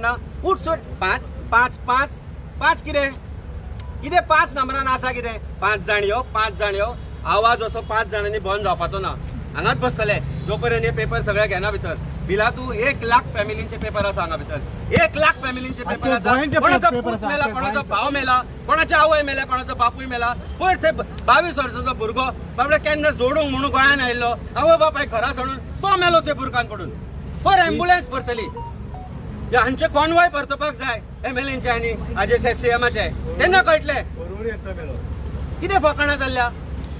ना उठ पांच पांच पांच पांच कितें कितें 5 नंबरान आसा कितें 5 जाण यो 5 जाण यो आवाज असो 5 जाणांनी बंद जावपाचो ना. हांगाच बसतले जो पर्यंत हे पेपर सगळे घेना भितर. बिला तूं 1 लाख फॅमिलींचे पेपर आसा हांगा भितर. 1 लाख फॅमिलींचे पेपर आसा. कोणाचो पूत मेला, कोणाचो भाव मेला, कोणाची आवय मेल्या, कोणाचो बापूय मेला. पयर थंय 22 वर्साचो भुरगो बाबडो केन्ना जोडूंक म्हणून गोंयान आयिल्लो, आवय बापाय घरा सोडून तो मेलो थंय बुरकान पडून. पयर एम्बुलन्स भरतली, हांचे कॉन्वॉय परतपाक जाय एमएलएचे आनी हाजे सीएमाचे, तेन्ना कळटलें कितें फकाणां जाल्ल्या.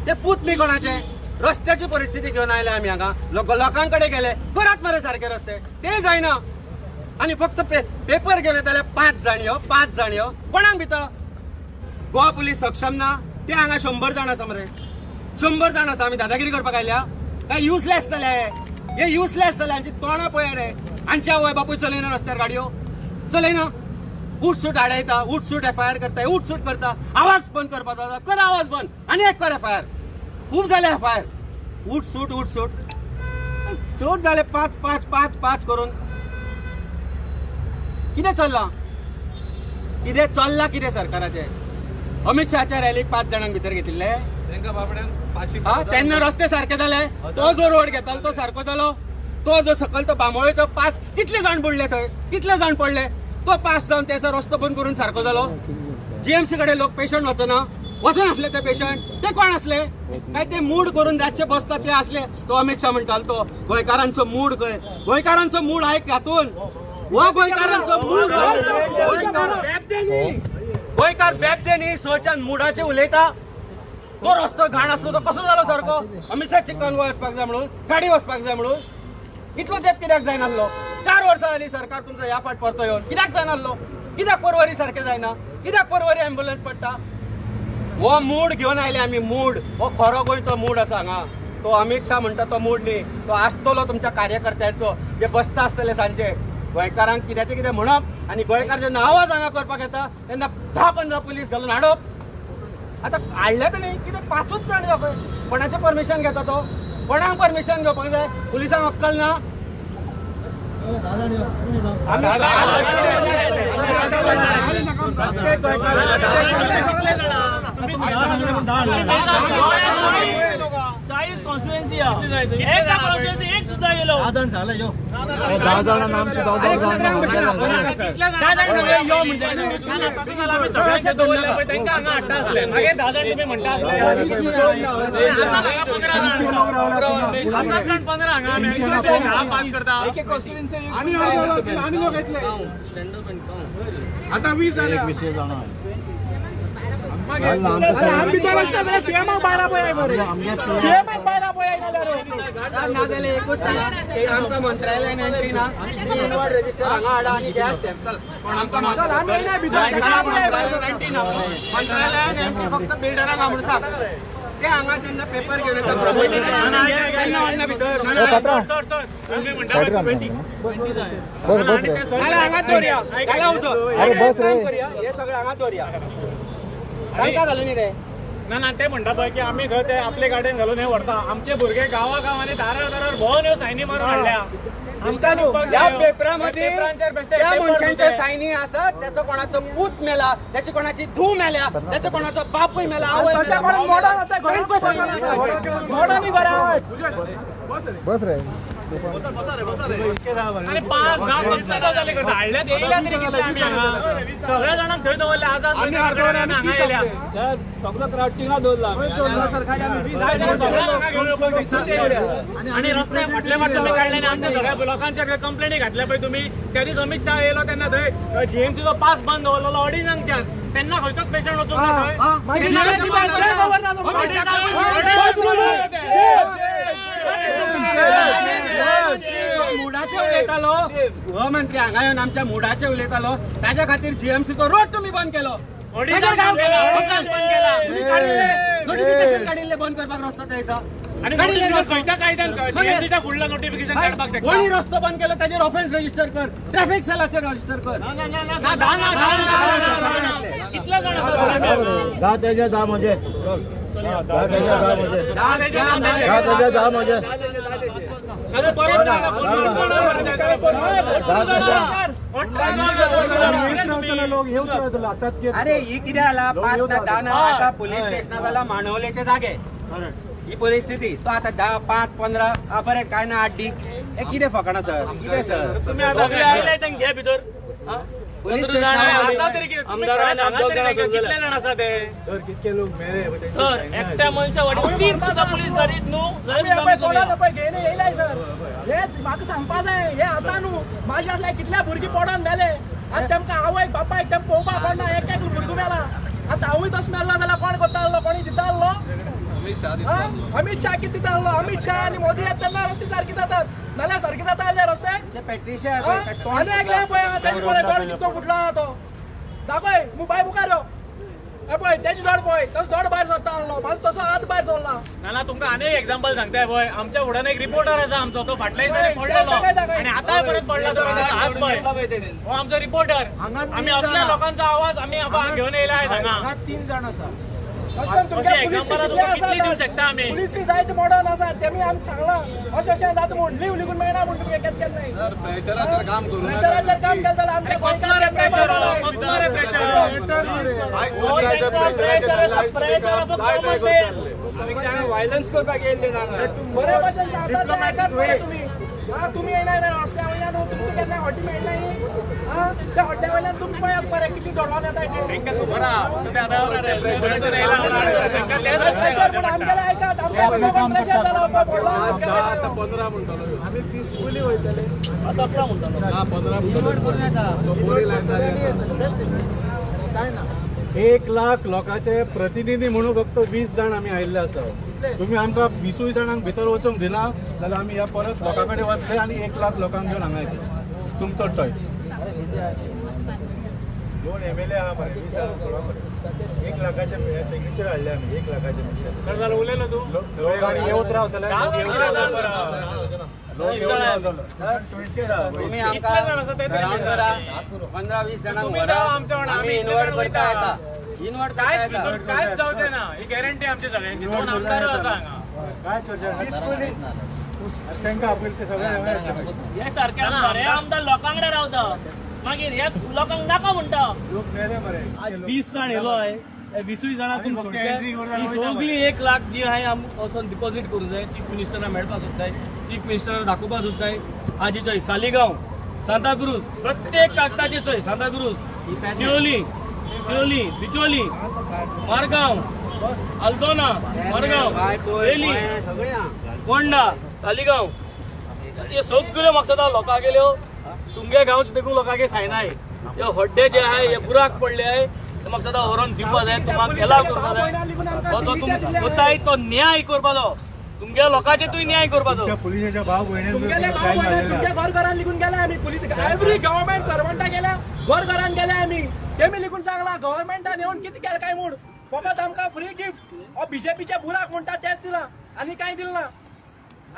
ते पूत न्ही कोणाचे. रस्त्याची परिस्थिती घेवन आयले आमी हांगा. लोकां कडेन गेले, करात मरे सारके रस्ते, ते जायना. आनी फक्त पेपर घेवन येताले 5 जाण यो 5 जाण यो. कोणाक भिता? गोवा पुलीस सक्षम ना. ते हांगा 100 जाण आसा मरे, 100 जाण आसा. आमी दादागिरी करपाक आयल्या काय? युजलेस जाले हे, युजलेस जाले. हांची तोंडां पळय रे. हांची आवय बापूय चलयना रस्त्यार गाडयो, चलयना. उठसूट आडायता, उठसूट एफआयआर करता, उठसूट करता. आवाज बंद करपाचो, कर आवाज बंद आनी एक कर एफआयआर. खूब जाले एफआयआर. उठसूट उठसूट चड जाले 5 5 5 5 करून. कितें चल्लां, कितें चल्लां कितें सरकाराचें? अमित शहाच्या रॅलीक 5 जाणांक भितर घेतिल्ले तेन्ना रस्ते सारके जाले. तो जो रोड घेतालो तो सारको जालो. तो जो सकयल तो बांबोळेचो पास कितले जाण बुडले थंय, कितले जाण पडले. तो पास जावन तेचो रस्तो बंद करून सारको जालो. जीएमसी कडेन लोक पेशंट वचना, वचनासले ते पेशंट. ते कोण आसले काय? ते मूड करून रातचे बसतात ते आसले. तो अमित शाह म्हणटालो तो गोंयकारांचो मूड खंय. गोंयकारांचो मूड आयक हातून. हो गोंयकारांचो मूड. गोंयकार बेबदे न्ही, सोच्यान मुडाचे उलयता. तो रस्तो घाण आसलो तो कसो जालो सारको? अमित शहाची कॉन्वॉय वचपाक जाय म्हणून, गाडी वचपाक जाय म्हणून इतलो तेप कित्याक जायनासलो? 4 वर्सां जाली सरकार तुमचो ह्या फाट परतो येवन, कित्याक जायनासलो? कित्याक परवरी सारकें जायना? कित्याक परवरी एम्बुलन्स पडटा? हो मूड घेवन आयले आमी. मूड हो खरो गोंयचो मूड आसा हांगा. तो अमित शाह म्हणटा तो मूड न्ही, तो आसतलो तुमच्या कार्यकर्त्यांचो जे बसता आसतले सांजे. गोंयकारांक कित्याचें कितें म्हणप आनी गोंयकार जेन्ना आवाज हांगा करपाक येता तेन्ना 10-15 पुलीस घालून हाडप. आतां हाडले तर न्ही कितें 5च जाण यो पळय. कोणाचें परमिशन घेता तो? कोणाक परमिशन घेवपाक जाय? पुलिसांक अक्कल ना? आता 20 जाले. आमकां मंत्रालयान एंट्री ना, इनवर्ड रजिस्टर हांगा हाडा आनी गॅस स्टॅम्प. आमकां एंट्री ना, मंत्रालयान एंट्री फक्त बिल्डरांक म्हणून सांग. ते हांगा जेन्ना पेपर घेवन येता तेन्ना वचना भितर. हांगाच दवरया, हे सगळें हांगाच दवरया. तांकां घालून न्ही रे. ना ना, ते म्हणटा पळय की आमी खंय ते आपले गाडयेन घालून हे व्हरता. आमचे भुरगे गांवा गांवांनी दारार दारार भोंवन ह्यो सायनी मारून हाडल्या. ह्या पेपरामध्ये त्या मनशांच्या सायनी आसात. त्याचो कोणाचो पूत मेला, त्याची कोणाची धूव मेल्या, त्याचो कोणाचो बापूय मेला, आवय मेला. बस रे. आनी 5 10 कसले गजाली करता? हाडल्यात येयल्या तरी कितले आमी हांगा सगळ्या जाणांक थंय दवरले. आजाद हांगा येयल्या सर, सगळो क्रावड थिंगा दवरला. आनी रस्ते फाटले वर्सा तुमी काडले आनी आमच्या सगळ्या लोकांचेर कंप्लेनी घातल्या पळय तुमी. त्या दीस अमित शाह येयलो तेन्ना थंय जीएमसीचो पास बंद दवरलेलो अडीजांच्यान. तेन्ना खंयचोच पेशंट वचूंक ना थंय. मुडाचे उलयतालो गृहमंत्री हांगा येवन आमच्या मुडाचे उलयतालो. ताज्या खातीर जीएमसीचो रोड तुमी बंद केलो. नोटिफिकेशन काडिल्लें बंद करपाक रस्तो त्या दिसा. खंयच्या कायद्यान जीएमसीच्या फुडलो नोटिफिकेशन काडपाक शकता? कोणी रस्तो बंद केलो ताजेर ऑफेन्स रजिस्टर कर, ट्रॅफिक सेलाचेर रजिस्टर कर. कितले जाण आसा? 10 तेजे 10 म्हणजे 10 तेजे 10 म्हणजे 10 तेजे 10 म्हणजे. परत जाणा अरे ही कितें जाला 5 ना 10 ना आता पोलीस स्टेशना जाला मांडवलेचे जागे ही परिस्थिती तो आता 10 5 15 बरें काय ना 8 दी हे कितें फकाणां सर कितें सर तुम्ही आता घे भितर पोलीस सर एकट्या मनशा वाटी 3 सुद्दां पुलीस गाडीत न्हू येयलाय सर हेच म्हाका सांगपा जाय हे आतां न्हू म्हाजे आसल्या कितल्या भुरगीं पडोन मेले आनी तेमकां आवयक बापायक तेम पळोवपाक कोण ना एक एक भुरगो मेला आतां हांवूय तसो मेल्लो जाल्यार कोण करता आहलो कोणी दिता आहलो अमित शाह कितें दिता आहलो अमित शाह आनी मोदी येता तेन्ना रस्ते सारके जातात नाल्यार सारके जाता जाल्यार रस्ते आनी एकले पळय तेजे पळय दोड कितको फुटलो आहा तो दाखय मुबाय मुखार यो पळय तेजे दोड पळय तसो दोड भायर सरता आहलो म्हाजो तसो हात भायर सरला ना तुमकां आनी एक एग्जाम्पल सांगताय पळय आमच्या फुड्यान एक रिपोर्टर आसा आमचो तो फाटल्या दिसांनी पडलेलो आनी आतांय परत पडला तो हात पळय हो आमचो रिपोर्टर आमी असल्या लोकांचो आवाज आमी घेवन येयला हांगा 3 जाण आसा पुलीस जायते मॉडर्न आसा तेमी आमकां सांगलां अशें अशें जाता म्हूण लीव लिगून मेळना म्हूण तुमी केन्ना केन्नाय प्रेशराचेर काम करूं प्रेशराचेर काम केलें जाल्यार आमकां व्हायलन्स करपाक येयल्ले ना बरे भशेन सांगता तें आयकात पळय तुमी तुमी येयना रस्त्या वयल्यान न्हू तुमकां केन्ना हड्डी मेळना त्या हड्ड्या वयल्यान तुमी पळयात मरे कितली दडवान येता तें खबर आहा प्रेशर पूण आमगेलें आयकात आमकां प्रेशर जाला पडला 15 म्हणटलो आमी पिसफुली वयतले 11 म्हणटलो 15 काय ना 1 लाख लोकांचे प्रतिनिधी म्हणून फक्त 20 जाण आमी आयिल्ले आसा तुम्ही आमकां 20 जाणांक भितर वचूंक दिना जाल्यार आमी ह्या परत लोकां कडेन वतले आनी 1 लाख लोकांक घेवन हांगा येतले तुमचो चॉयस 2 MLA आहा मरे 20 जाणांक सोडा मरे 1 लाखाचे सिग्नेचर हाडले आमी 1 लाखाचे सर उलयलो तूं लोक आनी येवत रावतले लोक येवत रावतले तुम्ही आमकां 15-20 जाणांक आमी इन्वर्ट करता येता इन्वर्ट कांयच भितर कांयच जावचें ना ही गॅरंटी आमची सगळ्यांची 2 आमदारूय आसा हांगा काय करचें पिसफुली तांकां आपयले ते सगळे हे सारके आमदार हे आमदार लोकां कडेन रावता मागीर हे लोकांक नाका म्हणटा लोक मेले मरे आज 20 जाण येयलो आहे 20 जाणां सगळी 1 लाख जी आहे आम वचोन डिपॉझीट करूंक जाय चीफ मिनिस्टराक मेळपाक सोदताय चीफ मिनिस्टराक दाखोवपाक सोदताय आजी चोय सालिगांव सांताक्रूज प्रत्येक कागदाची चोय सांताक्रूज शिवोली शिवोली बिचोली मारगांव आल्दोना मडगांव वेली फोंडा तालिगांव हे सगळ्यो मकसदा लोकां गेल्यो तुमगे गांवचे देखून लोकांगे सायनाय हे हड्डे जे आहे हे बुराक पडले आहे ते मकसदा व्हरोन दिवपा जाय तुम्हाला एलाव करपा जाय तो तुमकां कोताय तो न्याय करपाचो तुमगे लोकांचे तुय न्याय करपाचो पुलिसाच्या भाव तुमगेले भाव भयणी तुमच्या घर घरान लिखून गेले आमी पुलीस एवरी गव्हर्मेंट सर्वंटा गेल्या घर घरान गेले आमी तेमी लिखून सांगला गव्हर्मेंटान येवन कितें केलें काय म्हूण फकत आमकां फ्री गिफ्ट हो बीजेपीचे बुराक म्हणटा तेच दिला आनी कांय दिलें ना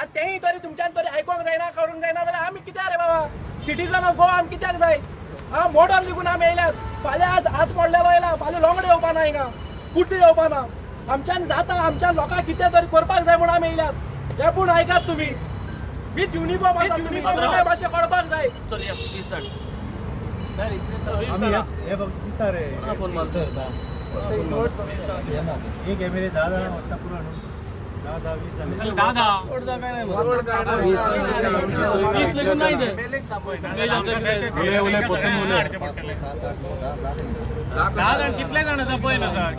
आनी तेंय तरी तुमच्यान तरी आयकोंक जायना करूंक जायना जाल्यार आमी कित्याक रे बाबा सिटीजन ऑफ गोवा आमी कित्याक जाय आं मोडर लिखून आमी येयल्यात फाल्यां आज हात पडलेलो येयला फाल्यां लोंगडे येवपा ना हिंगा कुड्डे येवपा ना आमच्यान जाता आमच्या लोकांक कितें तरी करपाक जाय म्हूण आमी येयल्यात हे पूण आयकात तुमी विथ युनिफॉर्म आसा युनिफॉर्म मातशें कळपाक जाय चल या 20 जाण हे बघ दिता रे फोन मार सर एक एमएलए 10 जाणां वता पुरो न्हू 10 10 20 जाले 10 10 20 लेगून नाही ते उले उले पोतून उले 10 जाण कितले जाण आसा पळय ना सर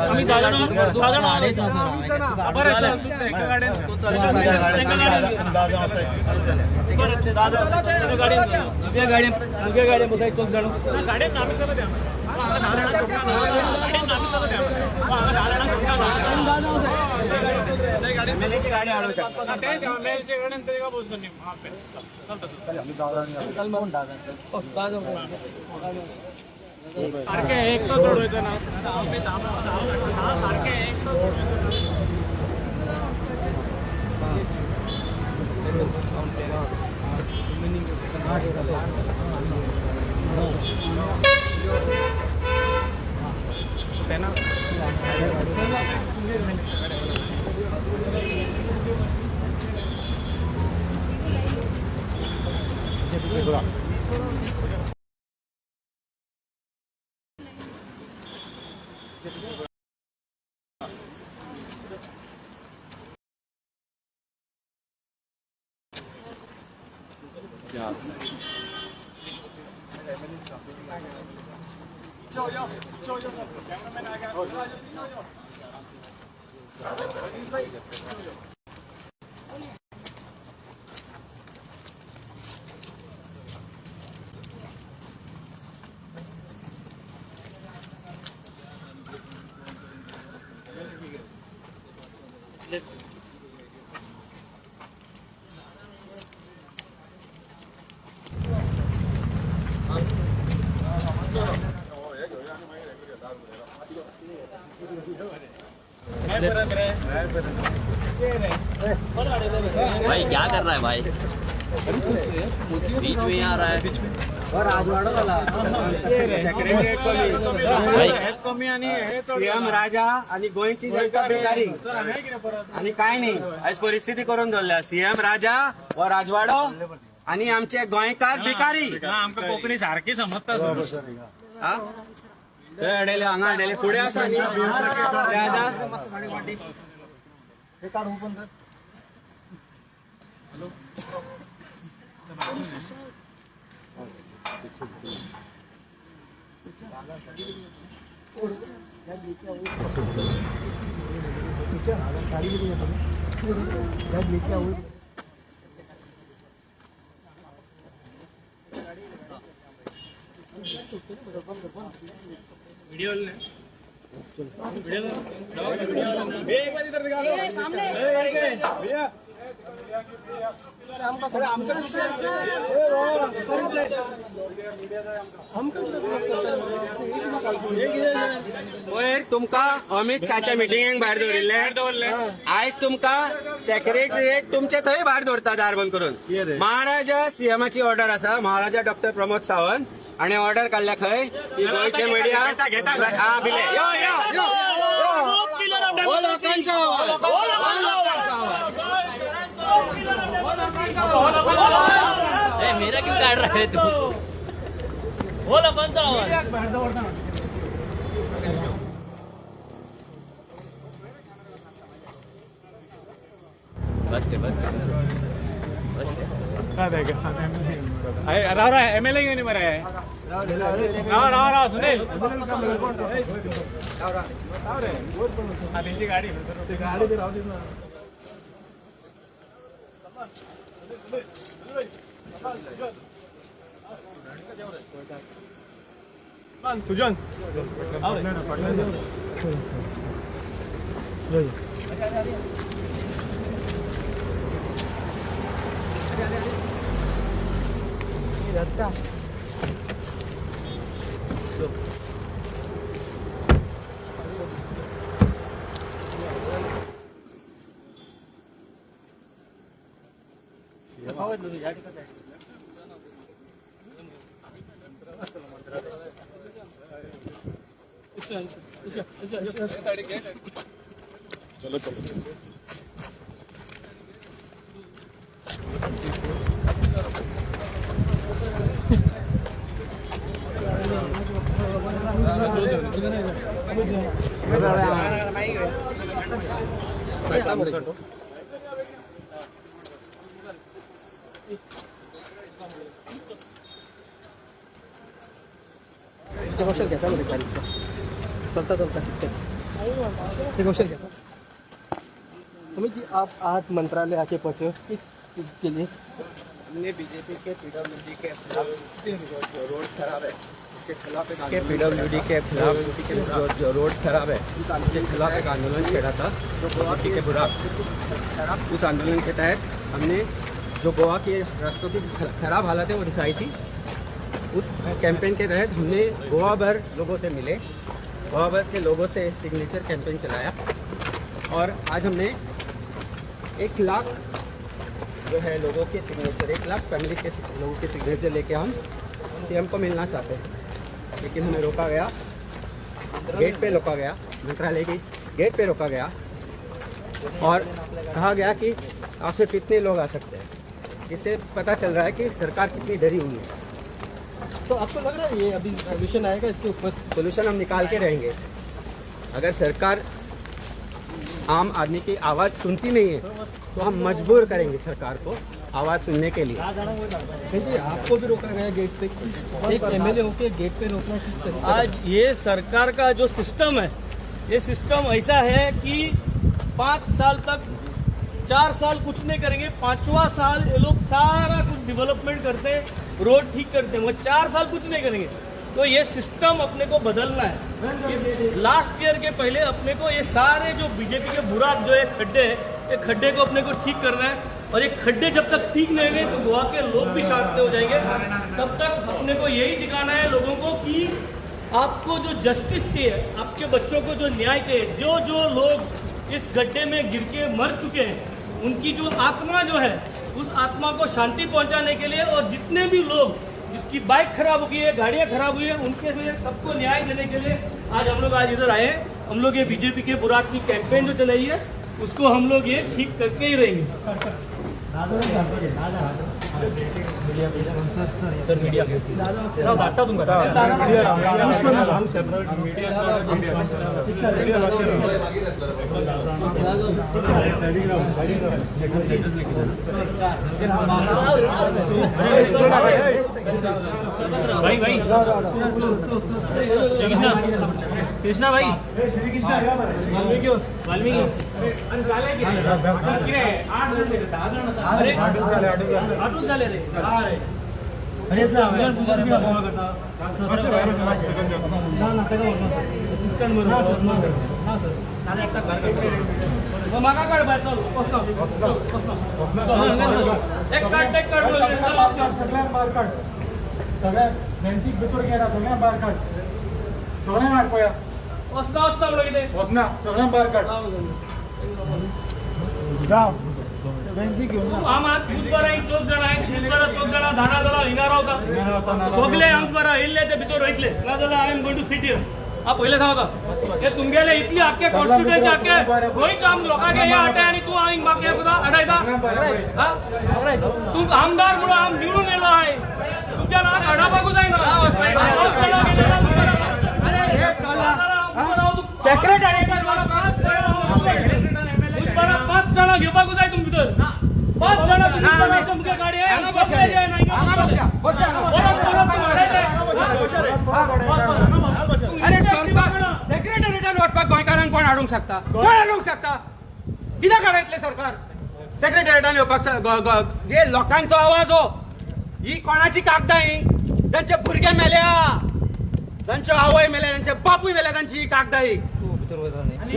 आमी 10 जाणां 10 जाणां बरें चल तूं एका गाडयेन गाडयेन गाडयेन बसाय चल जाण गाडयेन आमी चलत या सारखे एक तो चड वयता ना सारखे एक तो भाई क्या कर रहा है भाई, बीच में आ रहा है। सीएम राजा आणि गोंयची जनता भिकारी आणि काय नाही अशी परिस्थिती करून दवरल्या। सीएम राजा हो राजवाडो आणि आमचे गोंयकार भिकारी। आमकां कोंकणी सारकी समजता। थंय अडयले हांगा अडयले फुडें आसा न्ही राजा। वयर तुमकां अमित शहाच्या मिटिंगेक भायर दवरिल्ले, आयज तुमकां सेक्रेटरीएट तुमचे थंय भायर दवरता दार बंद करून। महाराजा सीएमाची ऑर्डर आसा, महाराजा डॉक्टर प्रमोद सावंत आणि ऑर्डर काडल्या खंय की गोंयचे मिडिया हा बिले यो यो यो हो लोकांचो आवाज, हो लोकांचो आवाज। मेरा क्यों काट रहा है तू? हो लोकांचो आवाज। बस के बस बस राव राव एमएलए घेवन मरे राव राव राव सुनील तेंची गाडी गाडी राव। तुजन चलता चलता अमित जी, आप आज मंत्रालय आके पहुंचे हो, किस चीज के लिए? हमने बीजेपी के पीडब्ल्यूडी के खिलाफ जो रोड्स खराब है उसके खिलाफ एक के पीडब्ल्यूडी के खिलाफ जो रोड्स खराब है उसके खिलाफ एक आंदोलन छेड़ा था, जो गोवा के बुराक उस आंदोलन के तहत हमने जो गोवा के रास्तों की खराब हालत है वो दिखाई थी। उस कैंपेन के तहत हमने गोवा भर लोगों से मिले, गोवा भर के लोगों से सिग्नेचर कैंपेन चलाया और आज हमने 1 लाख जो है लोगों K signature, 1 lakh family K लोगों के सिग्नेचर लेके हम सीएम को मिलना चाहते हैं, लेकिन हमें रोका गया, गेट पे रोका गया, मंत्रालय की गेट पे रोका गया और कहा गया कि आप सिर्फ इतने लोग आ सकते हैं। इससे पता चल रहा है कि सरकार कितनी डरी हुई है। तो आपको लग रहा है ये अभी सोल्यूशन आएगा इसके ऊपर? सोल्यूशन हम निकाल के रहेंगे। अगर सरकार आम आदमी की आवाज़ सुनती नहीं है तो हम मजबूर करेंगे सरकार को आवाज़ सुनने के लिए। जी, आपको भी रोका गया गेट पे, एक एमएलए होके गेट पे रोकना किस तरीके? आज ये सरकार का जो सिस्टम है, ये सिस्टम ऐसा है कि 5 साल तक, 4 साल कुछ नहीं करेंगे, पांचवा साल ये लोग सारा कुछ डेवलपमेंट करते हैं, रोड ठीक करते हैं, मगर 4 साल कुछ नहीं करेंगे। तो ये सिस्टम अपने को बदलना है। इस लास्ट ईयर के पहले अपने को ये सारे जो बीजेपी के बुरा जो ये खड्डे हैं, ये खड्डे को अपने को ठीक करना है और ये खड्डे जब तक ठीक नहीं होंगे तो गोवा के लोग भी शांत नहीं हो जाएंगे। तब तक अपने को यही दिखाना है लोगों को कि आपको जो जस्टिस चाहिए, आपके बच्चों को जो न्याय चाहिए, जो जो लोग इस गड्ढे में गिर के मर चुके हैं, उनकी जो आत्मा जो है, उस आत्मा को शांति पहुंचाने के लिए और जितने भी लोग जिसकी बाइक खराब हो गई है, गाड़ियां खराब हुई है, उनके लिए सबको न्याय देने के लिए आज हम लोग आज इधर आए हैं। हम लोग ये बीजेपी के बुराक की कैंपेन जो चलाई है, उसको हम लोग ये ठीक करके ही रहेंगे। Sir, media. धाडटा तुमकां. भाई, भाई, श्री कृष्णा, कृष्णा भाई, वाल्मीकि, वाल्मीकि। अरे, आठूच झाले रे. हेच ना, ना ना, ताका व्हरना. ना सर, नाल्यार एकट्याक भायर काडटा. मग माका काढ भायर. चल, बसना बसना. एक काढ, एक काढ. सगळ्यांक भायर काड, सगळ्यांक. नॅन्सीक भितर घेना, सगळ्यांक भायर काड, सगळ्यांक हाड पळया. वचना वचना म्हणलं कितें? वचना, सगळ्यांक भायर काड. जाव बेंची घेवन जा. आम आत बुधवारा एक चौग जाणां, बुधवारा चौग जाणां धाडा जाल्यार हिंगा रावता. सगळे आमचे बरा येयल्ले ते भितर वयतले, ना जाल्यार I am going to sit here. हा, पयलें सांगता, हे तुमगेले इतली आख्खे कॉन्स्टिट्युएन्सी, आख्खे गोंयच्या आम लोकांक हे हाडटाय आनी तूं हांगा म्हाका हे हाडायता. हा, तूं आमदार म्हणून आम निवडून येयलो हाय, तुमच्या नांवाक हाडापाकूच जायना. पांच जाणां गेले. सेक्रेटरीएटान पांच जाणां घेवपाकूच जाय तुमी भितर. पांच जाणां तुमी तुमच्या गाडये. परत परत तूं हाडायताय. अरे, सरकार सेक्रेटरीएटान वचपाक गोंयकारांक कोण हाडूंक शकता? कोण हाडूंक शकता? कित्याक हाडयतले सरकार सेक्रेटरीएटान येवपाक? जे लोकांचो आवाज हो, ही कोणाची कागदां ही? जांचे भुरगे मेल्या, जांच्यो आवय मेल्या, जांचे बापूय मेल्या, तांची ही कागदां ही.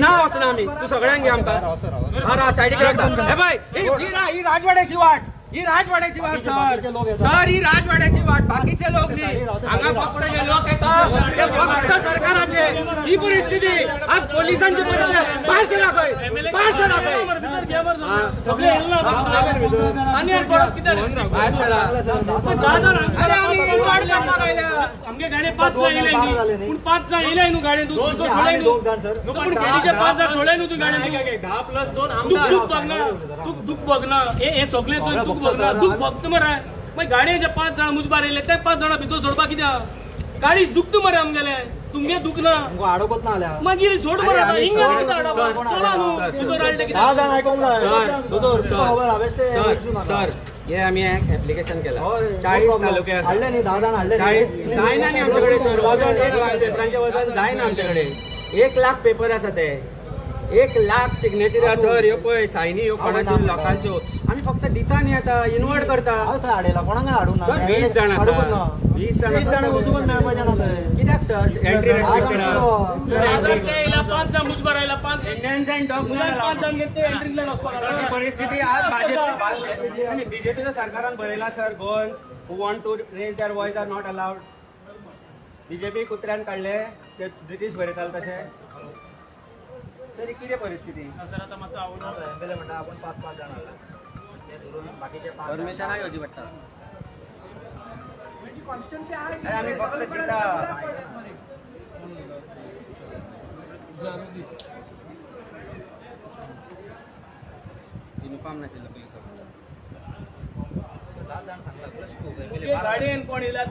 ना, वचना आमी. तूं सगळ्यांक घे आमकां. हा, राव, सायडीक रावता. हे पळय, ही ही राजवाड्याची वाट, ही राजवाड्याची वाट सर, सर, ही राजवाड्याची वाट. बाकीचे लोक न्ही. हांगा फक्त जे लोक येता ते फक्त सरकाराचे. ही परिस्थिती आज पोलिसांची परिस्थिती. भायर सरा खंय, भायर सरा खंय. भितर घे मरे. सगळे येयले ना आनी परत कित्याक? भायर सरा. अरे, आमी इनवाड करपाक आयल्या. आमगे गाडये पांच जाण येयले न्ही, पूण पांच जाण येयले न्हू गाडयेन, तूं तो सोडले न्हू. पूण गाडयेचे पांच जाण सोडले न्हू तूं गाडयेन. 10 प्लस 2. दुख दुख भोगना, दुख दुख भोगना. हे हे सगळे चोय, दुख भोगना, दुख भोगता मरे. मागीर गाडयेचे पांच जाण मुजबार येयले, ते पांच जाणां भितर सोडपाक कित्याक? गाडी दुखता मरे आमगेले, तुमगे दुखना. तुमकां आडोवपच ना जाल्यार. मागीर सोड मरे आतां. हिंगा कितें हाडप? चला न्हू भितर हाडले. 10 कित्याक? जाण आयकोंक जाय दोतोर, तुमकां खबर हा बेश्टे. सर, सर, हे आमी एप्लिकेशन केला. 40 तालुके आसा. हाडले न्ही, 10 जाण हाडले. 40 जायना न्ही आमचे कडेन सर. वजन, 1 लाख पेपरांचें वजन जायना आमचे कडेन. 1 लाख पेपर आसा ते, 1 लाख सिग्नेचर आसा सर. ह्यो पळय सायनी, ह्यो कोणाच्यो लोकांच्यो. आमी फक्त दिता न्ही, आतां इनवर्ड करता. हांव खंय हाडयला? कोणाक हाडूंक ना. सर, 20 जाण आसा. हाडूंकच ना. 20 जाण. 20 जाणांक वचूंकच मेळपाचें ना थंय. कित्याक sir entry restricted? Sir, entry ते येयला पांच जाण, मुजबार आयला पांच. Indians and dog. पांच जाण घेतले एंट्रींतल्यान वचपाक. परिस्थिती आज भाजप आनी बीजेपीच्या सरकारान बरयला sir, Goans who want to raise their voice are not allowed. BJP कुत्र्यान काडले ते ब्रिटीश बरयताले तशें. सर, ही कितें परिस्थिती? सर, आता मातसो आवडो. एमएलए म्हणटा आपण पाच पाच जाण हाडला. परमिशनां घेवची पडटा. आमी फक्त दिता. युनिफॉर्म नाशिल्लो पुलीस. गाडयेन कोण येयला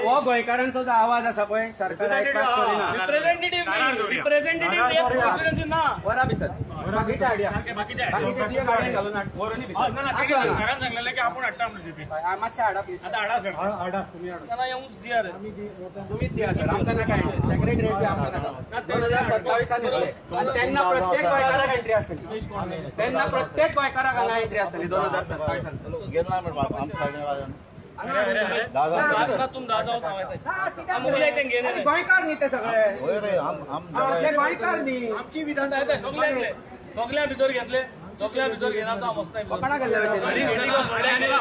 हो गोंयकारांचो जो आवाज आसा पळय सरकार आयकपाक सोदिना. रिप्रेझेंटेटिव्ह रिप्रेझेंटेटिव्ह ना वरा भितर बाकीचे हाडया, बाकीचे गाडयेन घालून व्हरून भितर. सरान सांगलेले की आपूण हाडटा म्हणून जीपी. मातशें हाडा प्लीज. आतां हाडा सर. ना येवंच दिया रे. तुमीच दिया सर, आमकां नाका. सेक्रेटरीट बी आमकां नाका. 2027 येतले आनी तेन्ना प्रत्येक गोंयकाराक एंट्री आसतली. तेन्ना प्रत्येक गोंयकाराक हांगा एंट्री आसतली 2027. गोंयकार न्ही ते सगळे, ते गोंयकार न्ही. आमची विधान सगळ्या भितर घेतले, सगळ्या भितर घेना. कोणा गेल्ले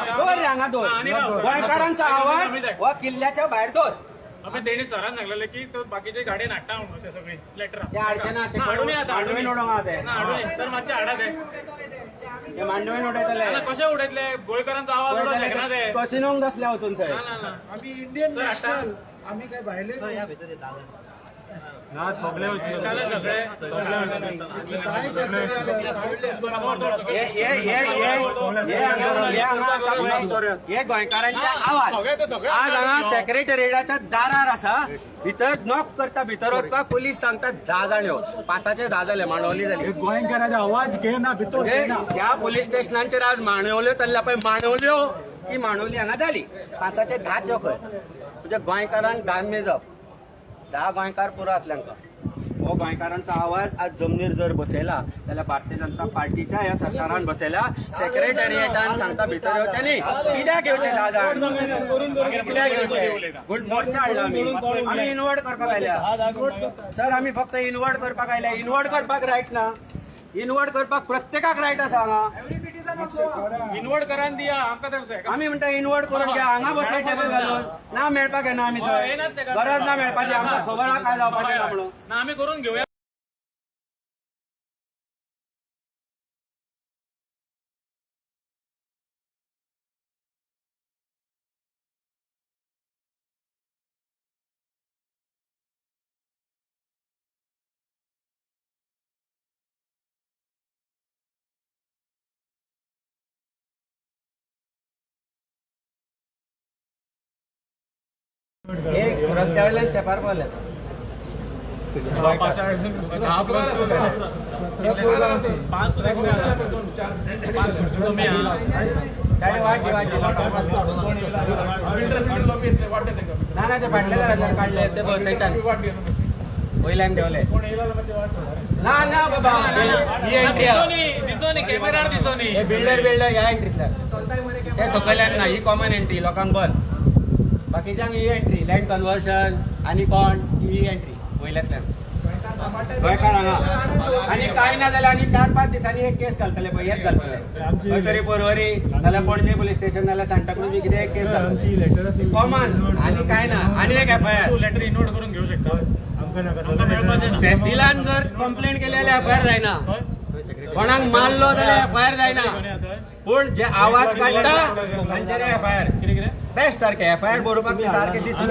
दवर रे हांगा दवर. गोंयकारांचो आवाज हो किल्ल्याच्या भायर दवर. आमी तेणी सरान सांगलेले की तो बाकीचे गाडयेन हाडटा म्हणून ते सगळी लेटरां. ते हाडचे ना, ते हाडून आतां मांडवीन उडोवंक आहा ते. हाडून सर मातशे हाडा ते. ते मांडवीन उडयतले. कशे उडयतले? गोंयकारांचो आवाज उडोवंक शकना ते. कसिनोंक दसले वचून थंय. आमी इंडियन नॅशनल, आमी काय भायले ना, सगळे हे गोंयकारांचे आवाज आज हांगा सेक्रेटरीयाच्या दारार आसा. भितर नॉक करता, भितर वचपाक पुलीस सांगता 10 जाण यो. 5-10 जाले, मांडवली जाली. गोंयकारांचे आवाज घेना भितर. ह्या पुलीस स्टेशनांचेर आज मांडवल्यो चल्ल्या पळय, मांडवल्यो ती मांडवली हांगा जाली. 5-10 यो खंय. म्हणजे गोंयकारांक 10 मेजप, 10 गोंयकार पुरो जातले हांकां. हो गोंयकारांचो आवाज आज जमनीर जर बसयला जाल्यार भारतीय जनता पार्टीच्या ह्या सरकारान बसयला. सेक्रेटरिएटान सांगता भितर येवचें न्ही. कित्याक येवचें 10 जाण? कित्याक येवचें? मोर्चा हाडला आमी. आमी इनवर्ड करपाक आयल्या सर. आमी फक्त इनवर्ड करपाक आयल्या. इनवर्ड करपाक रायट ना. इनवर्ड करपाक प्रत्येकाक रायट आसा हांगा. इनवर्ड करान दिया आमकां. आमी म्हणटा इनवर्ड करून घ्या. हांगा बसय टेबल घालून ना मेळपाक येना. आमी थंय गरज ना मेळपाची. आमकां खबर आहा काय जावपाचें ना म्हणून. ना आमी करून घेवया. रस्त्या वयल्यान स्टेपार पावले. ना ना, ते फाटल्या दारांतल्यान काडले ते भोंवतणच्यान वयल्यान देंवले. ना ना बाबा, ही एंट्री दिसोनी कॅमेरार दिसोनी. हे बिल्डर बिल्डर ह्या एंट्रींतल्यान, ते सकयल्यान ना. ही कॉमन एंट्री लोकांक बंद. बाकीच्यांक ही एंट्री लँड कन्वर्शन आनी कोण ही एंट्री वयल्यांतल्यान गोंयकार हांगा. आनी कांय ना जाल्यार आनी 4-5 दिसांनी एक केस घालतले पळय, हेच घालतले खंय तरी पर्वरी नाल्यार पणजे पुलीस स्टेशन नाल्यार सांताक्रूज बी कितें एक केस घालतले कॉमन. आनी कांय ना. आनी एक एफआयआर लेटर इनवर्ड करून घेवं शकता. सेसिलान जर कंप्लेन केली जाल्यार एफआयआर जायना. कोणाक मारलो जाल्यार एफआयआर जायना. पूण जे आवाज काडटा तांचेर एफआयआर बेस्ट. सारकें एफआयआर बरोवपाक सारकें दिसता.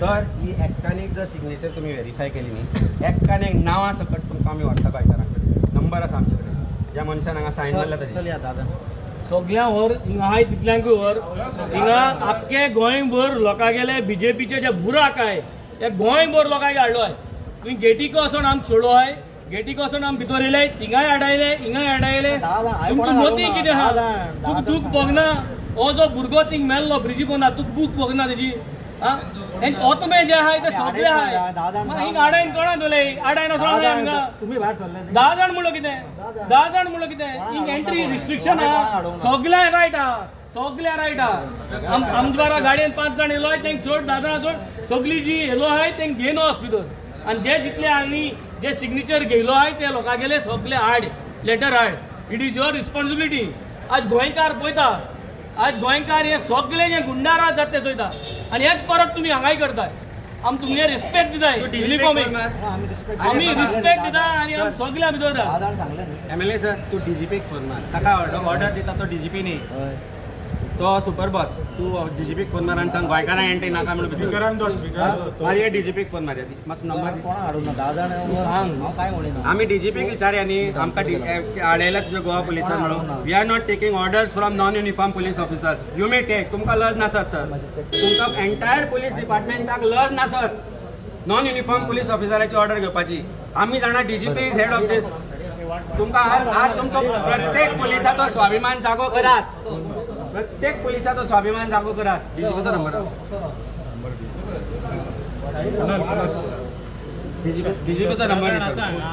सर ही एक्कान एक जर सिग्नेचर तुमी व्हेरीफाय केली न्ही, एक्कान एक नांवां सकट तुमकां आमी व्हरता गोंयकारां कडेन. नंबर आसा आमचे कडेन ज्या मनशान हांगा सायन मारला ताजेर. सगळ्या व्हर हिंगा आहाय तितल्यांकूय व्हर. हिंगा आख्खे गोंयभर लोकांगेले बीजेपीचे जे बुराक आहाय ते गोंयभर लोकांक हाडलो आहाय. तुवें गेटीक वचोन आमकां सोडलो आहाय, गेटीक वचोन आमी भितर येयले, थिंगाय आडायले, हिंगाय आडायले. तुमची मती कितें आहा? तुका दूख भोगना? हो जो भुरगो थिंग मेल्लो ब्रिजी पोंदा, तुका दूख भोगना तेजी? हो तुमी जे आहाय ते सगळे आहाय. हिंगा आडायन कोणा दोले आडायन वचोन हिंगा 10 जाण म्हणलो कितें? 10 जाण म्हणलो कितें? हिंग एंट्री रिस्ट्रिक्शन आहा. सगळ्या रायट आहा, सगळ्या रायट आहा. आमच्या बारा गाडयेन 5 जाण येयलो आहाय तेंक सोड, 10 जाणां सोड. सगळी जी येयलो आहाय तेंक घेवन वच भितर. आनी जे जितले आनी जे सिग्नेचर घेयलो आहाय ते लोकांगेले सगळे हाड, लेटर हाड. It is your responsibility. आज गोंयकार पळयता, आज गोंयकार हे सगळे जे गुंडाराज जाता ते चोयता. आनी हेच परत तुमी हांगाय करताय. आम तुमगे रिस्पेक्ट दिताय युनिफॉर्मीक, आमी रिस्पेक्ट दिता आनी आम सगळे आमी दवरता. एमएलए सर, तूं डीजीपीक फोन मार, ताका ऑर्डर दिता तो डीजीपी न्ही, तो सुपर बॉस. तूं डीजीपीक फोन मार आनी सांग गोंयकारांक एंट्री नाका म्हणून. मारया डीजीपीक फोन मारया, मातसो नंबर सांग. आमी डीजीपीक विचारया न्ही, आमकां आडयला तुज्या गोवा पुलिसान म्हणून. We are not taking orders from non uniform police officer. You may take. तुमकां लज नासत सर, तुमकां एंटायर पुलीस डिपार्टमेंटाक लज नासत नॉन युनिफॉर्म पुलीस ऑफिसराची ऑर्डर घेवपाची. आमी जाणा DGP is head of this. तुमकां आज तुमचो प्रत्येक पुलिसाचो स्वाभिमान जागो करात, प्रत्येक पुलिसाचो स्वाभिमान जागो करात. डीजीपीचो नंबर, डीजीपीचो नंबर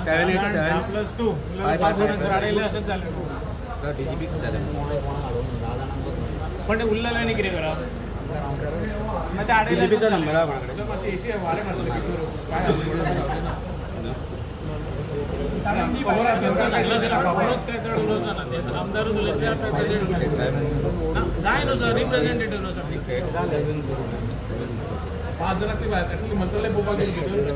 787 +2 555. डीजीपी जालें पण उरलें आनी कितें करप? डीजीपीचो नंबर आहा कोणा कडेन? जाय न्हू सर, रिप्रेझेंटेटिव्ह न्हू सर. 5 जाणांक ती भायर मंत्रालय पळोवपाक गेली भितर.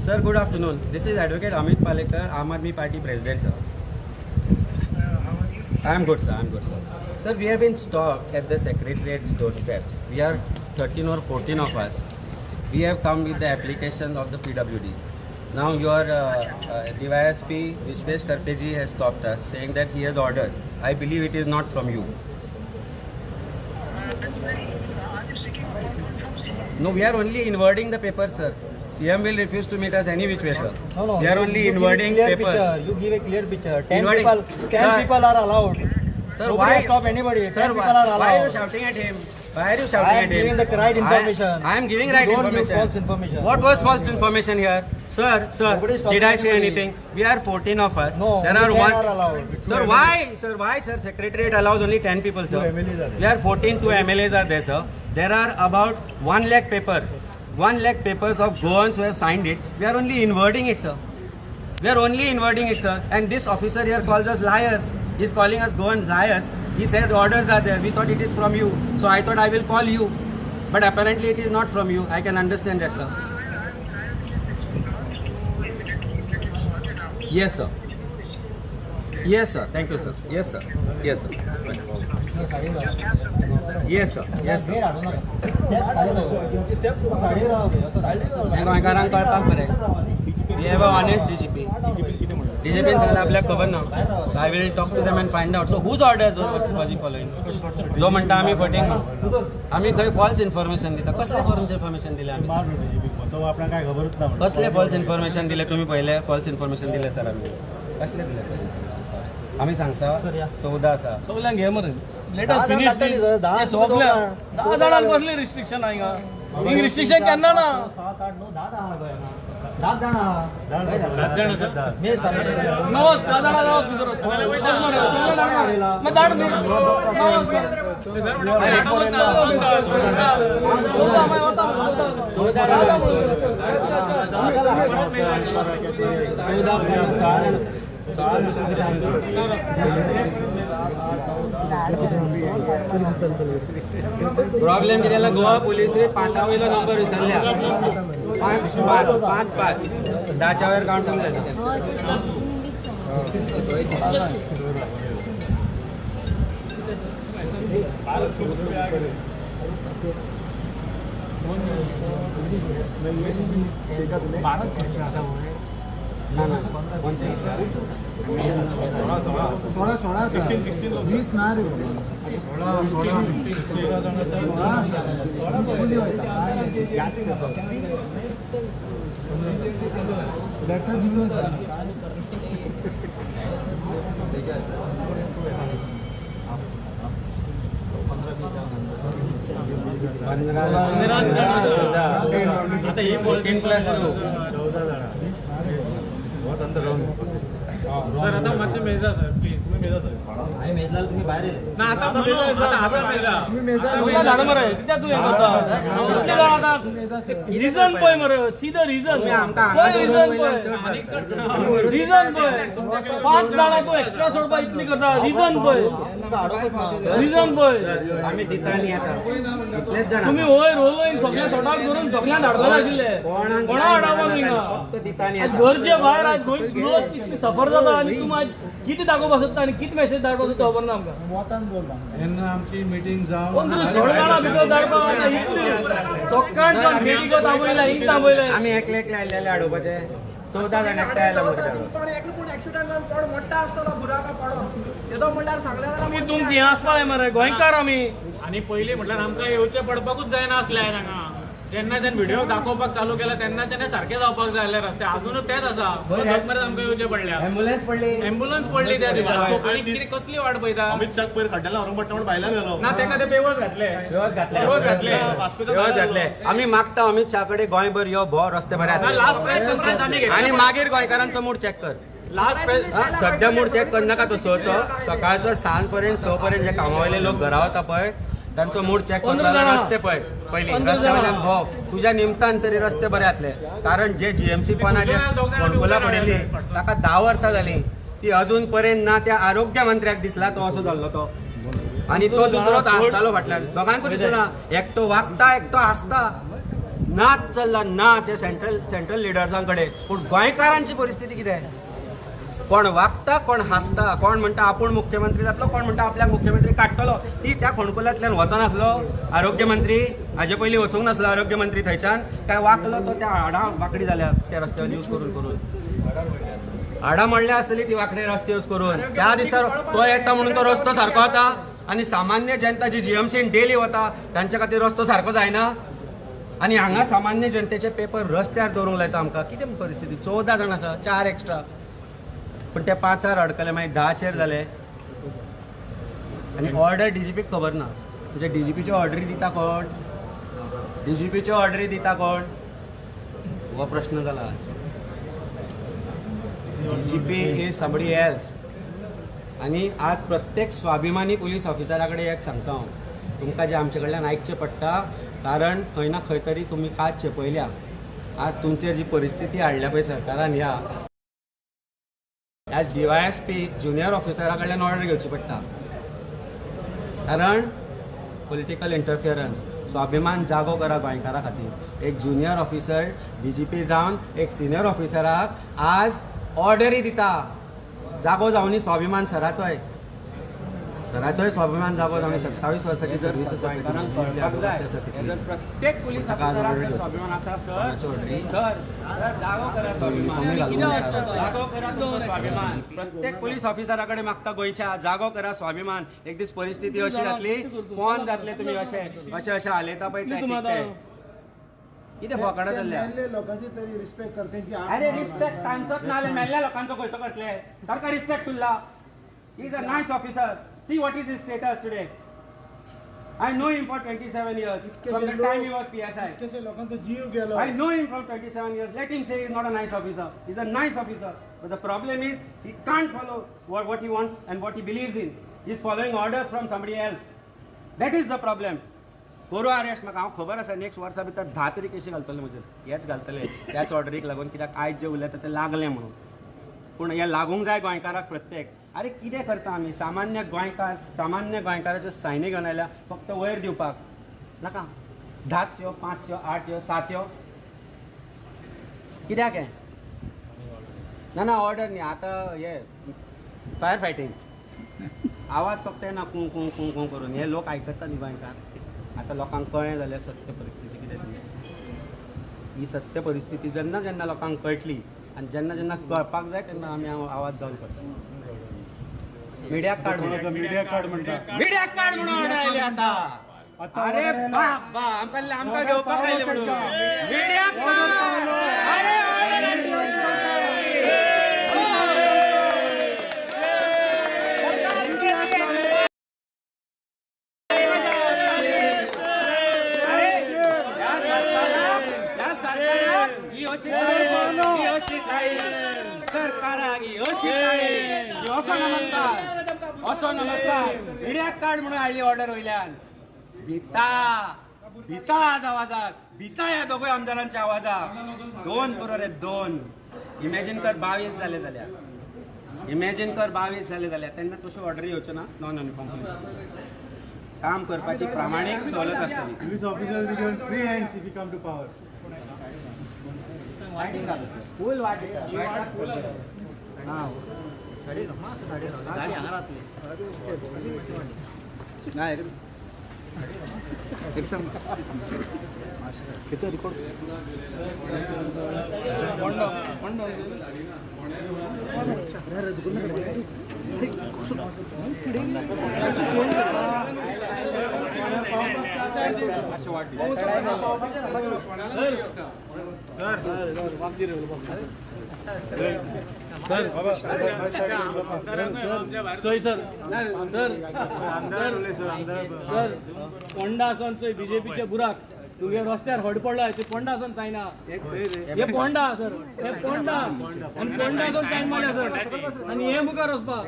Sir, good afternoon. This is Advocate Amit Palekar, Aam Aadmi Party President, sir. I am good, sir. I am good, sir. Sir, we have been stopped at the Secretariat's doorstep. We are 13 or 14 of us. We have come with the application of the PWD. Now your DYSP Vishwesh Karpeji has stopped us, saying that he has orders. I believe it is not from you. No, we are only inverting the paper, sir. CM will refuse to meet us any which way, sir. No, no. We are only inverting paper. Picture. You give a clear picture. 10 people, 10 people are allowed. Sir, nobody why stop anybody? 10 sir, people are allowed. Why are you shouting at him? Why are you shouting I am at him? giving the right information. I am giving right Don't information. Don't give false information. What was false information here? Sir, sir, did I say anything? We are 14 of us. No, there are 10 one. Are allowed. Sir, why? Sir, why, sir? Secretariat allows only 10 people, sir. We are 14, 2 MLAs are there, sir. There are about 1 lakh paper. 1 lakh papers of Goans who have signed it. We are only inverting it, sir. We are only inverting it, sir. And this officer here calls us liars. He is calling us Goan liars. He said orders are there. We thought it is from you. So I thought I will call you. But apparently it is not from you. I can understand that, sir. Yes, sir. Yes, sir. Thank you, sir. Yes, sir. Yes, sir. Yes, sir. Yes, sir. गोंयकारांक कळपाक बरें. We have a honest DGP. DGP सांगला आपल्याक खबर ना. I will talk to them and find out. So whose orders was he following? जो म्हणटा आमी फटींग, आमी खंय फॉल्स इन्फॉर्मेशन दिता. कसलें फॉल्स इन्फॉर्मेशन दिलें आमी? कसलें फॉल्स इन्फॉर्मेशन दिलें तुमी? पयलें फॉल्स इन्फॉर्मेशन दिलें सर आमी. कसलें दिलें सर? आमी सांगता 14 आसा. सगल्यांक घे मरे. Let us finish this. सगल्या 10 जाणांक कसलें रिस्ट्रिक्शन आहा हिंगा? हिंग रिस्ट्रिक्शन केन्ना ना. 7, 8, 9, 10 जाणां 10 जाणां नवस 10 जाणां नवस भितर मागीर धाड न्ही. प्रॉब्लेम कितें जाल्यार गोवा पुलिसूय 5 वयलो नंबर विसरल्या. 5 5 5 5 10च्या वयर कावंटींग जाता. ना ना 16 16 16 20 ना रे 16 16 16 15 14 प्लस 2 सर आता मातशें मेजा सर प्लीज. तुम्ही मेजा सर. आम्ही मेजला तुम्ही बाहेर येले ना आता आता मेजा तुका धाड मरे कित्याक तूं हें करता? कितले जाण आतां रिजन पळय मरे, सी the reason. पळय रिजन पळय, रिजन पळय. 5 जाणां तूं एक्स्ट्रा सोडपा इतली करता, रिजन पळय, रिजन पळय. आमी दिता न्ही आतां इतलेच जाण तुमी वयर वयर सगळें सॉर्ट आउट करून सगळ्यांक धाडपाक आशिल्ले, कोणा हाडपाक हिंगा गरजे भायर. आज गोंय लोक इतली सफर जाता आनी तूं आज कितें दाखोवपाक सोदता आनी कितें मॅसेज धाडपाक सोदता खबर ना आमकां. तेन्ना आमची मिटींग जावन 15 16 जाणां भितर धाडपाक आतां इतली सकाळच्यान मिटिंगो थांबयल्या, हिंग थांबयलें. आमी एकले एकले आयलेले हाडोवपाचे 14 जाण एकठांय आयले एकले पूण एक्सिडंट जावन कोण मोडटा आसतलो बुराका पडोन तेदो म्हणल्यार सांगलें जाल्यार तुमकां हें आसपा जाय मरे, गोंयकार आमी. आनी पयलीं म्हटल्यार आमकां येवचें पडपाकूच जायना आसलें हांगा. जेन्नाच्यान व्हिडिओ दाखोवपाक चालू केला तेन्नाच्यान सारकें जावपाक जाय आसलें रस्ते, अजुनूय तेंच आसा. मरे आमकां येवचें पडल्या, एम्बुलन्स पडली, एम्बुलन्स पडली त्या दिसा. आनी कितें कसली वाट पळयता? अमित शाह पयर खड्ड्याला व्हरोन पडटा म्हणून भायल्यान गेलो ना, तेका ते पेवर्स घातले, पेवर्स घातले, पेवर्स घातले. आमी मागता अमित शाह कडेन गोंयभर यो भोव रस्ते बरे जातले. लास्ट प्रेस कॉन्फरन्स आमी घेतली आनी मागीर गोंयकारांचो मूड चॅक कर. लास्ट प्रेस सद्या मूड चॅक कर नाका तो 6चो, सकाळचो 7 पर्यंत 6 पर्यंत जे कामा वयले लोक घरा वता पळय तांचो मूड चॅक करता. रस्ते पळय पयलीं, रस्त्या वयल्यान भोव तुज्या निमतान तरी रस्ते बरे जातले. कारण जे जीएमसी पनाचे फोंडकुलां पडिल्ली ताका 10 वर्सां जालीं, ती अजून पर्यंत ना त्या आरोग्य मंत्र्याक दिसला तो असो जाल्लो तो, आनी तो दुसरोच हांसतालो फाटल्यान. दोगांकूय दिसना, एकटो वागता एकटो हांसता. नाच चल्ला नाच हे सेंट्रल लिडर्सां कडेन. पूण गोंयकारांची परिस्थिती कितें? कोण वागता कोण हांसता, कोण म्हणटा आपूण मुख्यमंत्री जातलो, कोण म्हणटा आपल्याक मुख्यमंत्री काडटलो. ती त्या फोंडकुलांतल्यान वचनासलो आरोग्यमंत्री, हाजे पयलीं वचूंक नासलो आरोग्यमंत्री थंयच्यान, काय वाकलो तो त्या हाडां वांकडी जाल्या त्या रस्त्यावर यूज करून करून हाडां मोडल्या आसतली ती वांकडे रस्ते यूज करून. त्या दिसा तो येता म्हणून तो रस्तो सारको जाता आनी सामान्य जनता जी जीएमसीन डेली वता तांच्या खातीर रस्तो सारको जायना. आनी हांगा सामान्य जनतेचे पेपर रस्त्यार दवरूंक लायता आमकां. कितें परिस्थिती? 14 जाण आसा, 4 एक्स्ट्रा, पूण ते 5 अडकले, मागीर 10चेर जाले. आनी ऑर्डर डीजीपीक खबर ना. म्हणजे डीजीपीच्यो ऑर्डरी दिता कोण? डीजीपीच्यो ऑर्डरी दिता कोण? हो प्रश्न जाला. DGP is somebody else. आनी आज प्रत्येक स्वाभिमानी पुलीस ऑफिसरा कडेन एक सांगता हांव, तुमकां जें आमचे कडल्यान आयकचें पडटा, कारण खंय ना खंय तरी तुमी कात चेपयल्या. आज तुमचेर जी परिस्थिती हाडल्या पळय सरकारान, ह्या आज डीवायएसपी ज्युनियर ऑफिसरा कडल्यान ऑर्डर घेवची पडटा, कारण पॉलिटिकल इंटरफियरन्स. स्वाभिमान जागो करा गोंयकारा खातीर. एक ज्युनियर ऑफिसर डीजीपी जावन एक सिनियर ऑफिसराक आज ऑर्डरी दिता, जागो जावनी स्वाभिमान सराचोय, सराचोय स्वाभिमान जागो जावनी. 27 वर्साची सर्वीस आसा, प्रत्येक पुलीस ऑफिसराक स्वाभिमान आसा. सर सर जागो करा स्वाभिमान, जागो करा स्वाभिमान. प्रत्येक पुलीस ऑफिसरा कडेन मागता गोंयच्या, जागो करा स्वाभिमान. एक दीस परिस्थिती अशी जातली, कोण जातले तुमी अशे अशे अशे हालयता पळय ते कितें फोकाणां चल्ल्या. अरे रिस्पेक्ट तांचोच ना जाल्यार मेल्ल्या लोकांचो खंयचो करतले? तांकां रिस्पेक्ट उरला. He is a nice officer. See what is his status today. I know him for 27 years. From the time he was PSI. I know him from 27 years. Let him say he is not a nice officer. He is a nice officer. But the problem is he can't follow what he wants and what he believes in. He is following orders from somebody else. That is the problem. करू arrest म्हाका हांव खबर आसा next वर्सा भितर 10 तरी केशी घालतले म्हजेर, हेच घालतले त्याच ऑर्डरीक लागून, कित्याक आयज जे उलयता ते लागलें म्हणून. पूण हें लागूंक जाय गोंयकाराक प्रत्येक. अरे कितें करता आमी? सामान्य गोंयकार, सामान्य गोंयकाराच्यो सायनी घेवन आयल्या फक्त वयर दिवपाक नाका. 10 यो, 5 यो, 8 यो, 7 यो, कित्याक हें? ना ना ऑर्डर न्ही आतां हे फायर फायटींग आवाज फक्त येना कू कू कू कू करून. हे लोक आयकता न्ही गोंयकार. आतां लोकांक कळ्ळें जाल्यार सत्य परिस्थिती कितें ती. ही सत्य परिस्थिती जेन्ना जेन्ना लोकांक कळटली आनी जेन्ना जेन्ना कळपाक जाय तेन्ना आमी आवाज जावन करता. मिडिया कार्ड म्हणून, मिडिया कार्ड म्हणटा, मिडिया कार्ड म्हणून ऑर्डर आयली आतां. अरे बाबा आमकां आमकां घेवपाक आयले म्हणून मिडिया कार्ड. अरे सरकाराक अशी ताळी, असो नमस्कार, असो नमस्कार. मिडियाक काड म्हणून आयली ऑर्डर वयल्यान. भिता भिता आज आवाजाक, भिता ह्या दोगूय आमदारांच्या आवाजाक. 2 पुरो रे 2. इमॅजीन कर 22 जाले जाल्यार, इमॅजीन कर 22 जाले जाल्यार तेन्ना तश्यो ऑर्डरी येवच्यो ना. नॉन युनिफॉर्म पुलीस काम करपाची प्रामाणीक सवलत आसतली. Police officer will be given free hands if you come to power. फूल वाट. चोय सर, सर सर पोंडा आसून चोय बीजेपीचे बुराक तुगे रस्त्यार हड पडला ते पोंडा आसून सायना. हे पोंडा सर, हे पोंडा आनी पोंडा आसून सायन मारल्या सर. आनी हे मुखार वचपाक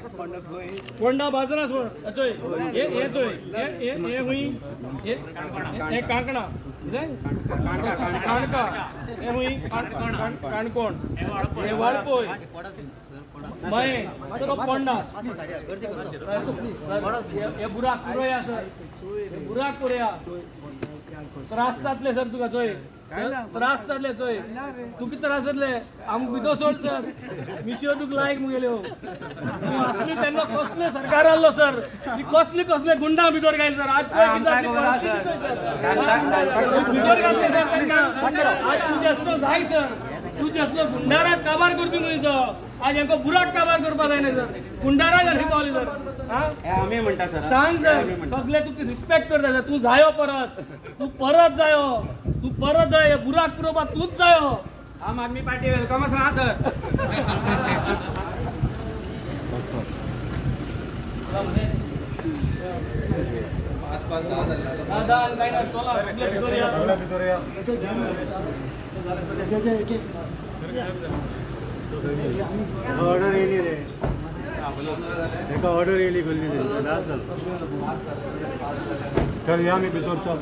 पोंडा बाजरा चोय, हे चोय, हे हुंय, हे कांकणा, काणका, हे हुंय काणकोण, हे वाळपोय, मये सर पोंडा. हे बुराक पुरोया सर, हे बुराक पुरोया. त्रास जातले सर तुका चोय, त्रास जातले चोय, तुका त्रास जातले. आमकां भितर सोड सर, मिशयो तुका लायक मुगेल्यो. तूं आसली तेन्ना कसले सरकार आसलो सर, ती कसले कसले गुंडा भितर घायल सर. आज चोय भितर घातले सर तांकां. आज तुजें आसलो जाय सर, तूं आसलो गुंडाराज काबार करपी मनीस. आज हांकां बुराक काबार करपा जायना सर, गुंडाराज आनी पावले सर. आमी म्हणटा सर, सांग सर, सगळे तुका रिस्पेक्ट करता सर. तूं जायो परत, तूं परत जायो, तूं परत जायो, बुराक पुरोवपाक तूंच जायो. आम आदमी पार्टी welcome आसा सर. ऑर्डर येयली रे, एका ऑर्डर येयली गल्ली ना सर. चल या आमी भितर चल.